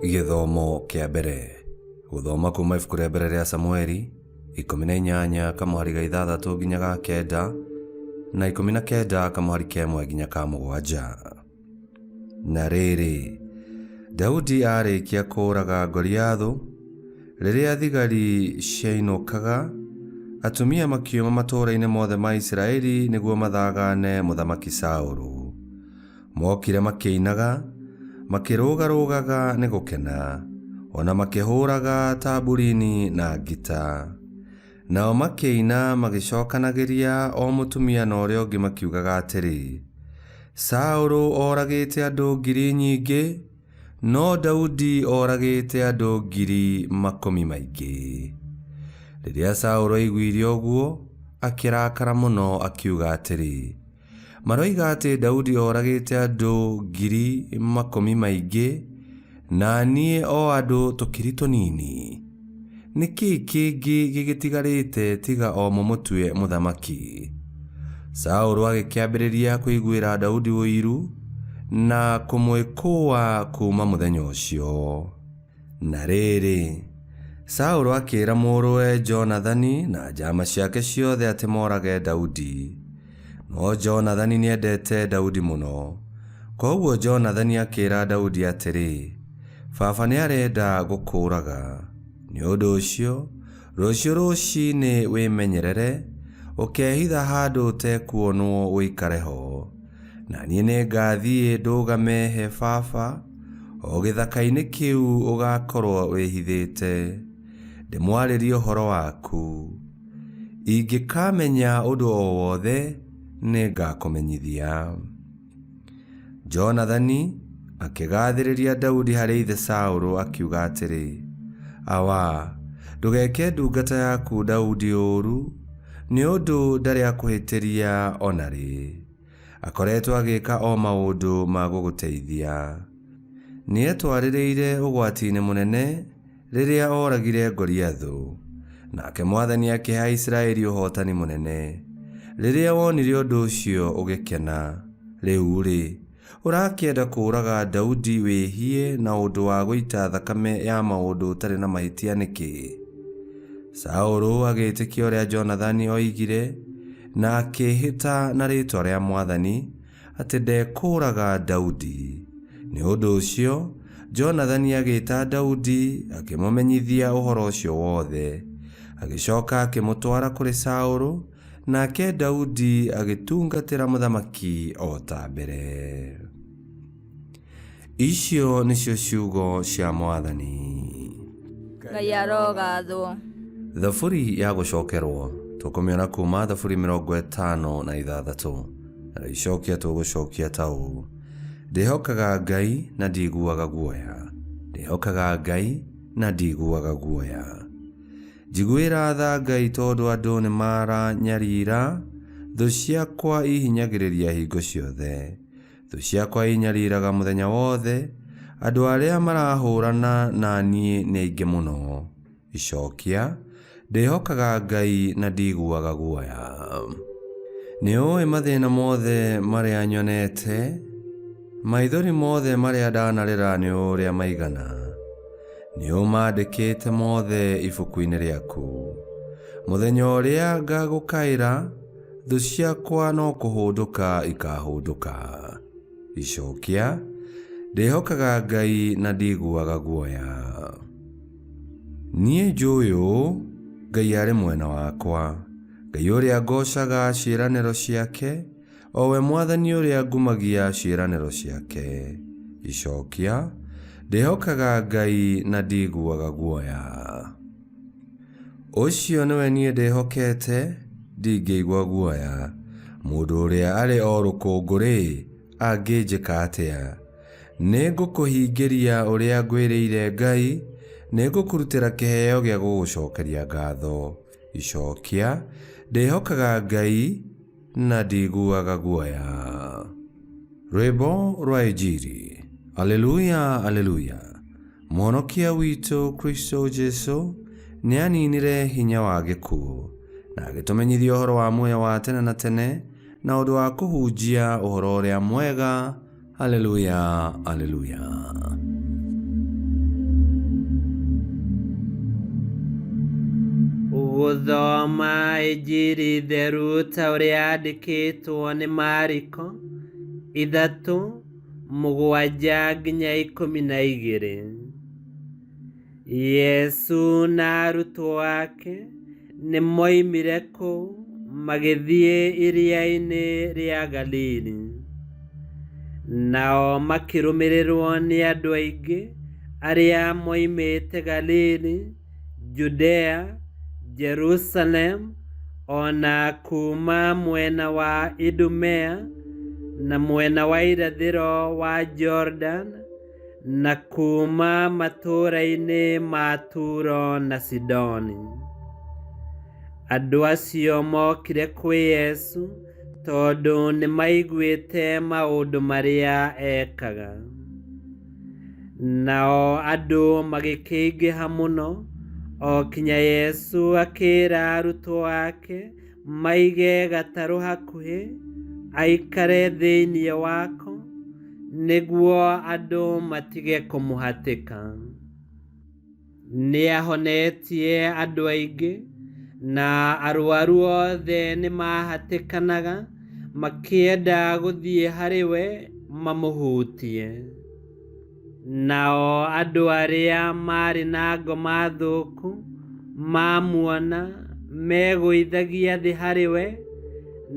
Gĩthomo kĩa mbere. Gũthoma kuma ibuku rĩa mbere rĩa Samueli, 18 kamũhari ga ithathatũ nginya ga kenda, na 19 kamũhari ka ĩmwe nginya ka mũgwanja. Na rĩrĩ, Daudi aarĩkia kũũraga Goliathũ, rĩrĩa thigari ciainũkaga, atumia makiuma matũũra-inĩ mothe ma Isiraeli nĩguo mathagaane Mũthamaki Saũlũ. Mokire makĩinaga, makĩrũgarũgaga nĩ gũkena, o na makĩhũũraga tamburini na ngita. Nao makĩina magĩcokanagĩria o mũtumia na ũrĩa ũngĩ makiugaga atĩrĩ, Saũlũ oragĩte andũ ngiri nyingĩ, no Daudi oragĩte andũ ngiri makũmi maingĩ. Rĩrĩa Saũlũ aiguire ũguo, akĩrakara mũno akiuga atĩrĩ, Maroiga atĩ Daudi oragĩte andũ ngiri makũmi maingĩ, na niĩ o andũ tũkiri tũnini. Nĩ kĩĩ kĩngĩ gĩgĩtigarĩte tiga o mũmũtue mũthamaki? Saũlũ agĩkĩambĩrĩria kũiguĩra Daudi ũiru na kũmwĩkũũa kuuma mũthenya ũcio. Na rĩrĩ, Saũlũ akĩĩra mũrũwe Jonathani na njaama ciake ciothe atĩ morage Daudi. No Jonathani nĩendete Daudi mũno. Kwoguo Jonathani akĩĩra Daudi atĩrĩ, Baba nĩarenda gũkũũraga. Nĩ ũndũ ũcio, rũciũ rũcinĩ wĩmenyerere, ũkehitha handũ ũtekuonwo ũikare ho. Na niĩ nĩngathiĩ ndũgame he baba, o gĩthaka-inĩ kĩu ũgaakorwo wĩhithĩte, ndĩmwarĩrie ũhoro waku. Ingĩkamenya ũndũ o wothe, nĩngakũmenyithia. Jonathani akĩgaathĩrĩria Daudi harĩ ithe Saũlũ akiuga atĩrĩ, Awa, ndũgeke ndungata yaku Daudi ũũru, nĩ ũndũ ndarĩ akũhĩtĩria o na rĩ. Akoretwo agĩka o maũndũ ma gũgũteithia. Nĩetwarĩrĩire ũgwati-inĩ mũnene rĩrĩa ooragire Goliathũ, nake mwathani akĩhe Aisiraeli ũhootani mũnene. Rĩrĩa wonire ũndũ ũcio ũgĩkena. Rĩu-rĩ, ũrakĩenda kũũraga Daudi wĩhie na ũndũ wa gũita thakame ya maũndũ ũtarĩ na mahĩtia nĩkĩ? Saũlũ agĩĩtĩkia ũrĩa Jonathani oigire, na akĩĩhĩta na rĩĩtwa rĩa mwathani atĩ ndekũũraga Daudi. Nĩ ũndũ ũcio, Jonathani agĩĩta Daudi akĩmũmenyithia ũhoro ũcio wothe. Agĩcoka akĩmũtwara kũrĩ Saũlũ, nake Daudi agĩtungatĩra mũthamaki o ta mbere. Icio nĩcio ciugo cia Mwathani. Ngai arogathwo. Thaburi ya gũcokerwo tũkũmĩona kuma Thaburi 56 na icokia tũgũcokia ta ũũ: Ndĩhokaga Ngai na ndiguaga guoya, ndĩhokaga Ngai na ndiguaga guoya. Njiguĩra tha Ngai tondũ andũ nĩ maranyarira, thũ ciakwa ihinyagĩrĩria hingo ciothe. Thũ ciakwa inyariraga mũthenya wothe, andũ arĩa marahũrana na niĩ nĩ aingĩ mũno. Icokia, Ndĩhokaga Ngai na ndiguaga guoya. Nĩ ũĩ mathĩna mothe marĩa nyonete, maithori mothe marĩa ndanarĩra nĩ ũrĩa maigana. Nĩ ũmandĩkĩte mothe ibuku-inĩ rĩaku. Mũthenya ũrĩa ngagũkaĩra, Thũ ciakwa no kũhũndũka ikahũndũka. Icokia, Ndĩhokaga Ngai na ndiguaga guoya. Niĩ njũĩ ũũ, Ngai arĩ mwena wakwa, Ngai ũrĩa ngoocaga ciĩranĩro ciake, o we Mwathani ũrĩa ngumagia ciĩranĩro ciake. Icokia, Ndĩhokaga Ngai na ndiguaga guoya. Ũcio nĩwe niĩ ndĩhokete, ndingĩigua guoya. Mũndũ ũrĩa arĩ o rũkũngũ-rĩ, angĩnjĩka atĩa? Nĩngũkũhingĩria ũrĩa ngwĩrĩire Ngai, nĩngũkũrutĩra kĩheo gĩa gũgũcokeria ngatho. Icokia, Ndĩhokaga Ngai na ndiguaga guoya. Rwĩmbo rwa Injiri. Aleluya, aleluya. Mũhonokia witũ Kristo Jesu nĩaninire hinya wa gĩkuũ na agĩtũmenyithia ũhoro wa muoyo wa tene na tene na ũndũ wa kũhunjia ũhoro ũrĩa mwega. Haleluya, haleluya. Gũthoma Injiri theru ta ũrĩa yandĩkĩtwo nĩ Mariko 3:7-12. Yesu na arutwo ake nĩmoimire kũu magĩthiĩ iria-inĩ rĩa Galili. Nao makĩrũmĩrĩrwo nĩ andũ aingĩ arĩa moimĩte Galili, Judea, Jerusalem, o na kuuma mwena wa Idumea na mwena wa irathĩro wa Jordan, na kuuma matũũra-inĩ ma Turo na Sidoni. Andũ acio mokire kwĩ Yesu tondũ nĩmaiguĩte maũndũ marĩa ekaga. Nao andũ magĩkĩingĩha mũno, o kinya Yesu akĩĩra arutwo ake maige gatarũ hakuhĩ, aikare thĩinĩ wako, nĩguo andũ matige kũmũhatĩka. Nĩahonetie andũ aingĩ, na arwaru othe nĩmahatĩkanaga makĩenda gũthiĩ harĩ we mamũhutie. Nao andũ arĩa maarĩ na ngoma thũku mamuona megũithagia thĩ harĩ we,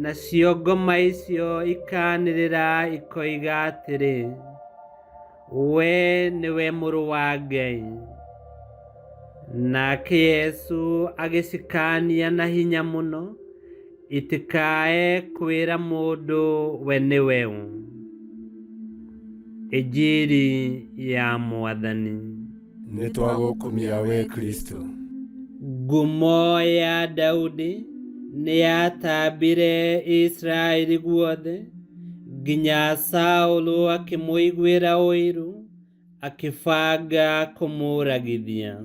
nacio ngoma icio ikanĩrĩra ikoiga atĩrĩ, "We nĩwe Mũrũ wa Ngai." Nake Yesu agĩcikaania na hinya mũno itikae kwĩra mũndũ we nĩwe ũ. Injiri ya Mwathani. Nĩtwagũkumia we Kristo. Ngumo ya Daudi nĩyatambire Isiraeli guothe, nginya Saũlũ akĩmũiguĩra ũiru, akĩbanga kũmũragithia.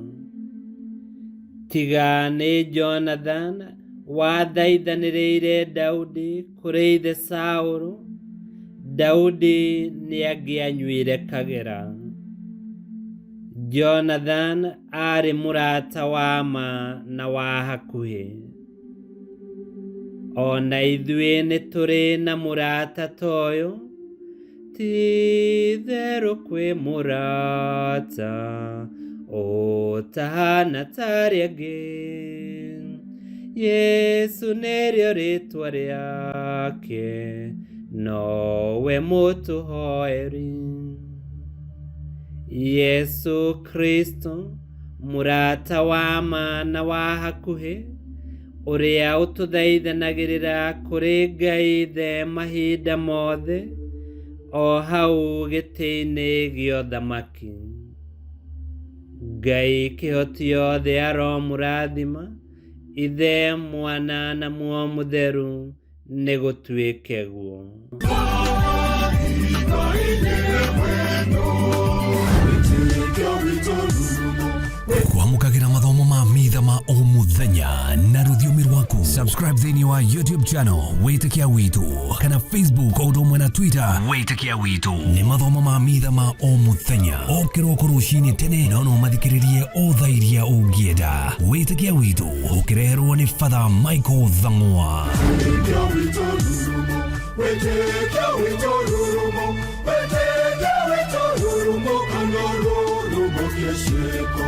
Tiga nĩ Jonathan wathaithanĩrĩire Daudi kũrĩ ithe Saũlũ, Daudi nĩangĩanyuire kagera. Jonathan aarĩ mũrata wa ma na wa hakuhĩ. O na ithuĩ nĩ tũrĩ na mũrata ta ũyũ, ti-itherũ kwĩ mũrata ũtahana ta arĩa angĩ. Yesu nĩrĩo rĩtwa rĩake, nowe mũtũhoeri. Yesu Kristo, mũrata wa ma na wa hakuhĩ, ũrĩa ũtũthaithanagĩrĩra kũrĩ Ngai Ithe mahinda mothe, o hau gĩtĩ-inĩ gĩa ũthamaki. Ngai kĩhoti yothe aromũrathima, Ithe, Mwana na Muoyo Mũtheru, nĩgũtuĩke guo. Kwamũkagĩra mathomo ma mitha ma o mũthenya na rũthiomi rwaku. Subscribe thĩinĩ wa YouTube channel Wĩtĩkia Witũ kana Facebook o ũndũ ũmwe na Twitter Wĩtĩkia Witũ. Nĩ mathomo ma mitha ma o mũthenya o kĩroko rũcinĩ tene, no no mathikĩrĩrie o thaa iria ũngĩenda. Wĩtĩkia Witũ ũkĩreherwo nĩ Father Michael Thang'wa. Wĩtĩkia witũ rurumo, wĩtĩkia witũ rurumo, wĩtĩkia witũ rurumo, kana rurumo kĩciĩko.